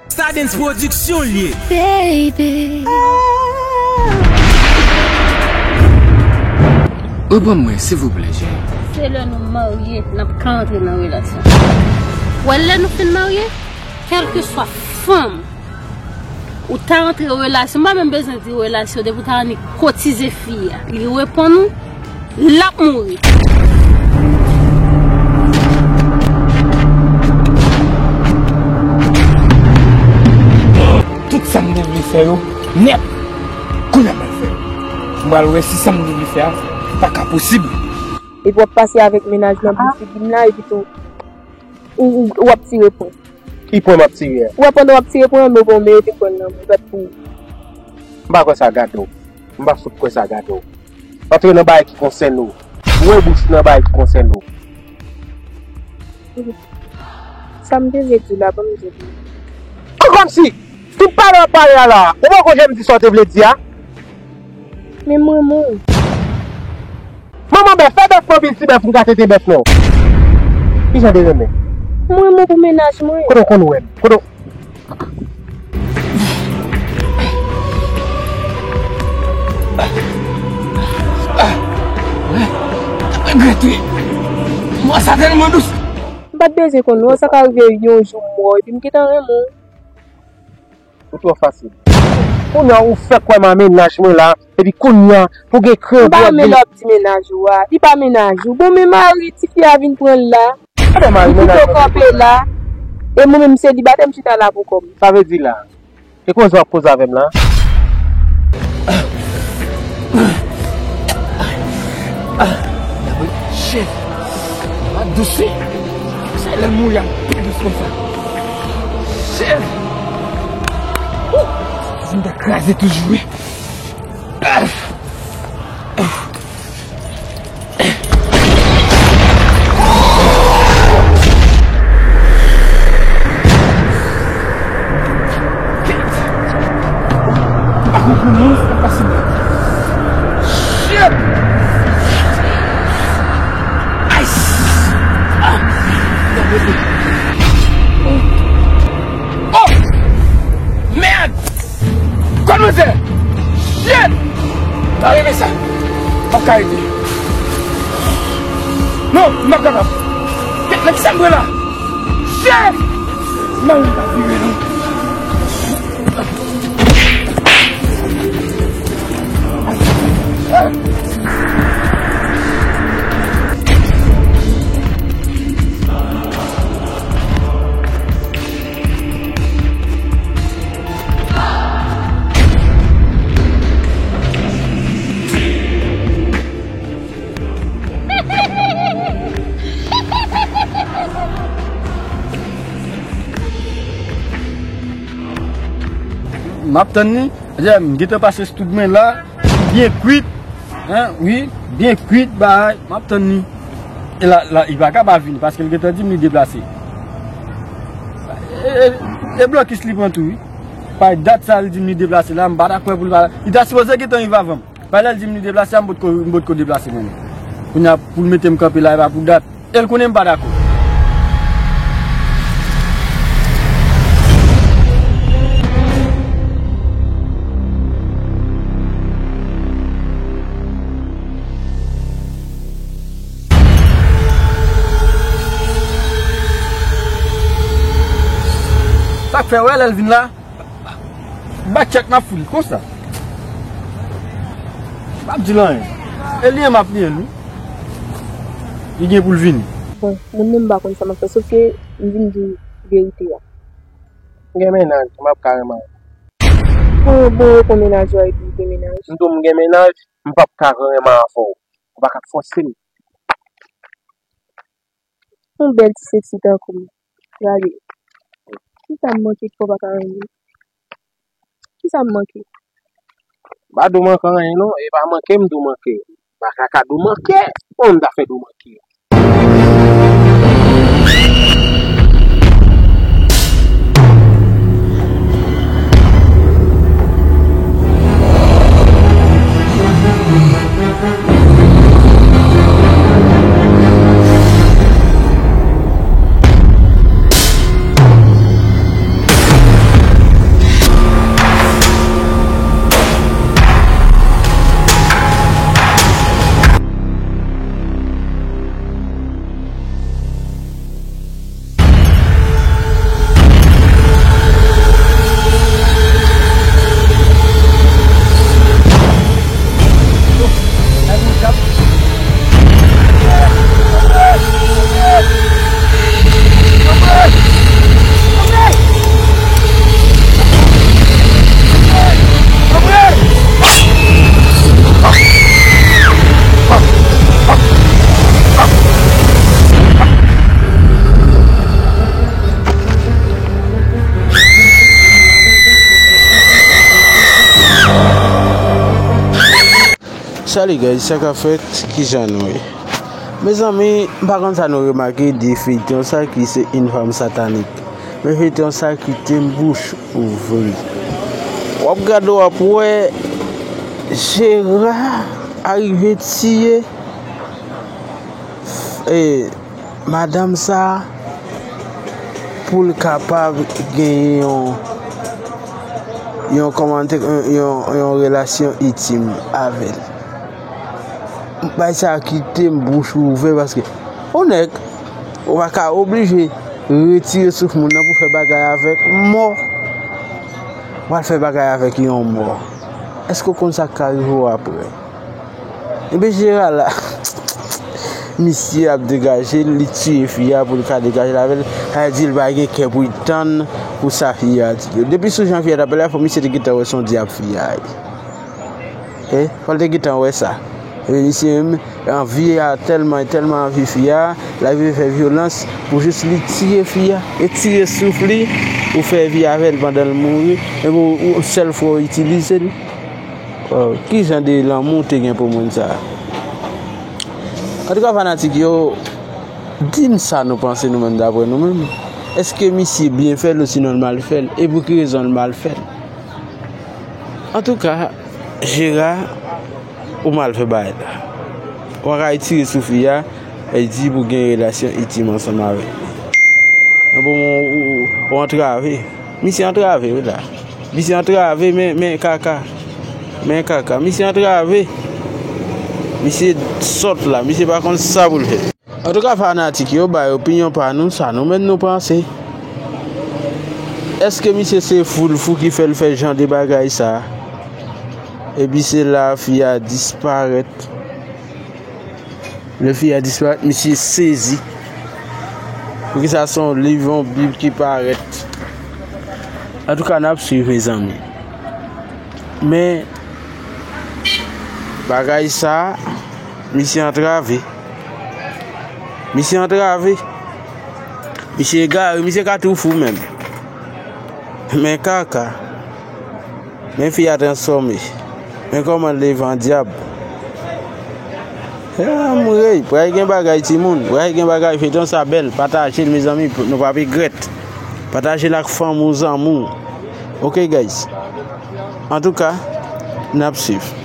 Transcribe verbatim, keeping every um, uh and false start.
Stardens Production l ye. Baby. Reponn mwen, silvouplè, cheri. Se lè nou marye, n ap ka antre nan relasyon. Wè, lè nou fin marye, kèlkeswa fanm ou ta antre relasyon, m pa menm bezwen di relasyon, depi w ta annik kotize fi a, li reponn ou, l ap mouri. Tout sa m te vle fè yo nèt, kounye a m al fè yo. M pral wè si sa m te vle fè a pa ka posib. Epi w ap pase avèk mennaj nan boul figi m la, epi tou, ou, ou, w ap tire pwen. Ki pwen m ap tire a? Ou wè pandan w ap tire pwen an, men w pa mete pwen nan men w, bat pou ou. M pa kwè sa gade w. M pa fout kwè sa gade w. Antre nan bagay ki konsène w. Boure bouch nan bagay ki konsène w. Sa m te vle di w la, ban m di w li. An kòmsi! Tout pale w ap pale a la, ou poko janm di sa w te vle di a? Men m renmen w. Manman bèf, fè bèf mwen vin ti bèf m ka tete bèf non. Kijan de renmen? M renmen w pou mennaj mwen. Kote w konn wè m? Kote w... Regrete. Mwen sa tèlman dous. M pa t bezwen konn non, sa ka rive yon jou m wè w, epi m gentan renmen w. Ou twò fasil. Kounye a ou fèk wè m a mennaj mwen la, epi kounye a pou gen kran. M pa renmen lè w ap di mennaj ou a. Li pa mennaj ou. Bon, men mari tifi a vin pran l la. Li kite w kanpe la. E mwen menm selibatè, m chita la pou kò m. Sa vle di la, e koze w ap koze avè m la? Chèf, pa dous wi. Sa lè l mouri ap pi dous konsa. Chèf. Ou vin ta kraze toujou wi. Pa konprann non, sa pa posib. Shit! Ice! Ah! Oh! Mèd! Kòmanse! Shit! Pa renmen sa! M p ap ka rete. Non, m p ap kapab. Kèt, nan kisa m pran la? Shit! Mari m pa vire non. M ap tann li. Jèm, m gentan pase sou tout mwen la. Byen kwit. Hein, wi, byen kwit, bay. M ap tann li. E la, la, li pa ka pa vini, paske l gentan di m li deplase. E, e, e blokis li pran tou, wi. Bay dat sa, l di m li deplase la, m pa dakò pou l pa. Li ta sipoze gentan rive avan m. Bay lè l di m li deplase a, m potko, m potko deplase menm. Kounye a, pou l mete m kanpe la, e pa pou dat. E l konnen m pa dakò. Sa k fè, wè, lè l vin la, bak chèk m ap fout li konsa. M p ap di l anyen. E li menm m ap li l wi. Li gen pou l vini. Bon, moun nan m pa konn sa m ap fè, sòf ke m vin di w verite a. M gen mennaj, m p ap ka renmen. Bon, bon, ou konn mennaj ou a epi w gen mennaj? M di w m gen mennaj, m p ap ka renmen avè w. Ou pa ka fòse m. Yon bèl ti seksi tankou m. Gade. Kisa m manke ki fè w pa ka renmen m? Kisa m manke? M pa di w manke anyen non, e pa manke m di w manke. M pa ka ka di w manke. Bon, m ta fè di w manke. Salut guys, sa k ap fèt? Kijan nou ye? Mezanmi, m pa konn sa nou remake de feyton sa ki se Une femme satanique. Men feyton sa kite m bouch ouvri. W ap gade, w ap wè Jera arive tiye, e, madanm sa pou l kapab genyen yon, yon kòmantè, yon, yon relasyon entim avè l. Bagay sa kite m bouch ouvè paske yon nèg, ou pa ka oblije retire souf moun nan pou fè bagay avèk mò. Ou al fè bagay avèk yon mò. Èske w konn sa k ka rive w apre? Ebyen, Jera la, misye ap degaje l, li tiye fi a pou l ka degaje l avè l. Sa vle di l pa gen kè pou l tann pou sa fi a di yo. Depi sou jan fi a t ap pale a, fò misye te gentan wè se yon dyab fi a ye. E, fò l te gentan wè sa. E misye menm, anvi a tèlman, tèlman anvi fi a, l arive fè vyolans pou jis li tiye fi a. E tire souf li pou fè vi avè l pandan l mouri. E pou, ou, sèl fwa w itilize l. Oh, ki jan de lanmou w te gen pou moun sa a? Antouka, fanatik yo, di m sa nou panse nou menm, daprè nou menm. Èske misye byen fè l osinon l mal fè l? E pou ki rezon l mal fè l? Antouka, Jera, ou mal fè bagay la. Ou pa ka retire sou fi a, e di pou gen relasyon entim ansanm avè l. Bon, ou, ou, ou antrave. Misye antrave, wi la. Misye antrave, men, men kaka. Men kaka. Misye antrave. Misye sòt la. Misye pa konn sa pou l fè. Antouka, fanatik yo bay opinyon pa nou, sa nou menm nou panse. Èske misye se fou l fou ki fè l fè jan de bagay sa? Epi se la fi a disparèt. Lè fi a disparèt, misye sezi. Poukisa se yon liv, yon bib ki parèt? Antouka, n ap swiv, mezanmi. Men, bagay sa, misye antrave. Misye antrave. Misye egare, misye ka tou fou menm. Men kaka. Men fi a transfòme. Men kòman l leve an dyab. Anmwey, pral gen bagay timoun, pral gen bagay, feyton sa bèl, pataje l mezanmi, nou p ap regrèt. Pataje l ak fanmi w, zanmi w. Ok guys. Antouka, n ap swiv.